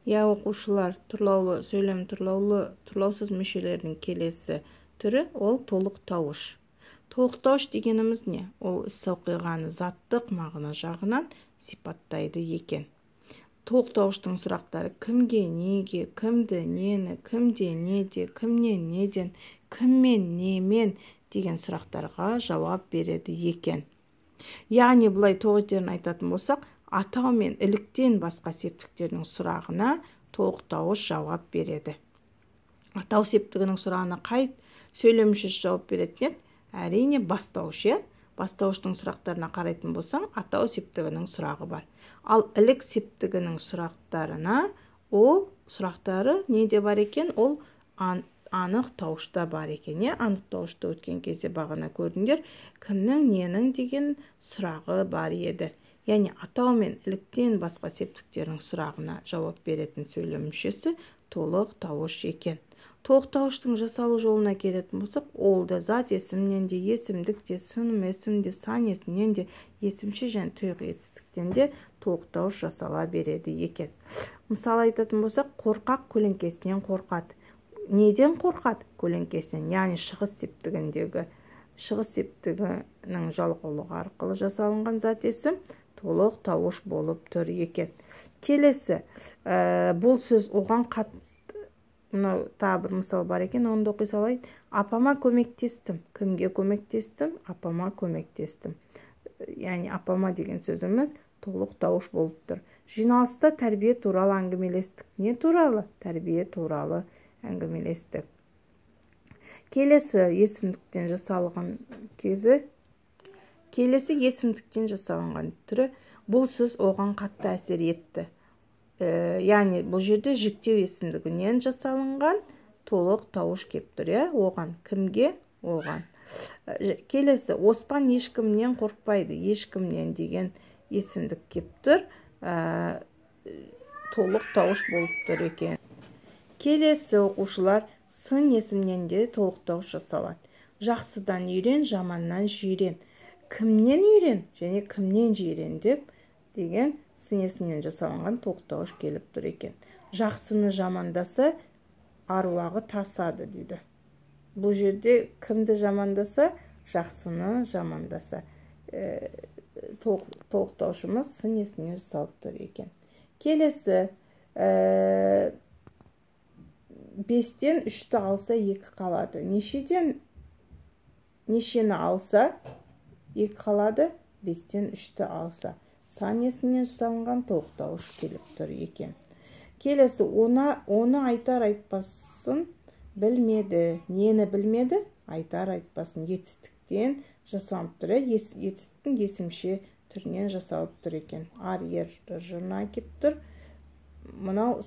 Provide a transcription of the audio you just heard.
Иә, оқушылар, тұрлаулы сөйлем тұрлаулы, тұрлаусыз мүшелердің келесі түрі ол толықтауыш. Толықтауыш дегеніміз не? Ол іс оқиғаны заттық мағына жағынан сипаттайды екен. Толықтауыштың сұрақтары кімге, неге, кімді, нені, кімде, неде, кімнен, неден, кіммен, немен деген сұрақтарға жауап береді екен. Яғни былай тоғытерін айтатын болсақ, атау мен іліктен басқа септіктердің сұрағына толықтауыш жауап береді. Атау септігінің сұрағына қай сөйлем мүшесі жауап беретін еді? Әрине, бастауыш, иә? Бастауыштың сұрақтарына қарайтын болсаң, атау септігінің сұрағы бар. Ал ілік септігінің сұрақтарына ол сұрақтары неде бар екен? Ол анықтауышта бар екен, иә? Анықтауышта өткен кезде бағана көрдіңдер, кімнің, ненің деген сұрағы бар еді. Яғни атау мен іліктен басқа септіктердің сұрағына жауап беретін сөйлем мүшесі толықтауыш екен. Толықтауыштың жасалу жолына келетін болсақ, ол да зат есімнен де, есімдік те, сыным есім де, сан есімнен де, есімше және тұйық етістіктен де толықтауыш жасала береді екен. Мысал айтатын болсақ, қорқақ көлеңкесінен қорқады. Неден қорқады? Көлеңкесінен. Яғни шығыс септігіндегі шығыс септігінің жалғаулығы арқылы жасалынған зат есім толықтауыш болып тұр екен. Келесі, бұл сөз оған мынау тағы бір мысал бар екен, оны да оқи салайын. Апама көмектестім. Кімге көмектестім? Апама көмектестім. Яғни апама деген сөзіміз толықтауыш болып тұр. Жиналыста тәрбие туралы әңгімелестік. Не туралы? Тәрбие туралы әңгімелестік. Келесі есімдіктен жасалған кезі, келесі есімдіктен жасалынған түрі, бұл сөз оған қатты әсер етті. Яғни бұл жерде жіктеу есімдігінен жасалынған толықтауыш кеп тұр, иә? Оған, кімге? Оған. Келесі, Оспан ешкімнен қорықпайды. Ешкімнен деген есімдік кеп тұр, толықтауыш болып тұр екен. Келесі, оқушылар, сын есімнен де толықтауыш жасалады. Жақсыдан үйрен, жаманнан жирен. Кімнен үйрен және кімнен жирен деп деген сын есімнен жасалынған толықтауыш келіп тұр екен. Жақсыны жамандаса, аруағы тасады дейді. Бұл жерде кімді жамандаса? Жақсыны жамандаса. Толықтаушымыз сын есімнен жасалып тұр екен. Келесі, 5-тен 3-ті алса 2 қалады. Нешеден нешені алса 2 қалады? 5-тен 3-ті алса. Сан есімнен жасалынған толықтауыш келіп тұр екен. Келесі, оны айтар айтпасын білмеді. Нені білмеді? Айтар айтпасын. Етістіктен жасалып тұр. Етістіктің есімше түрінен жасалып тұр екен. Ар, ер, жырна келіп тұр. Мынау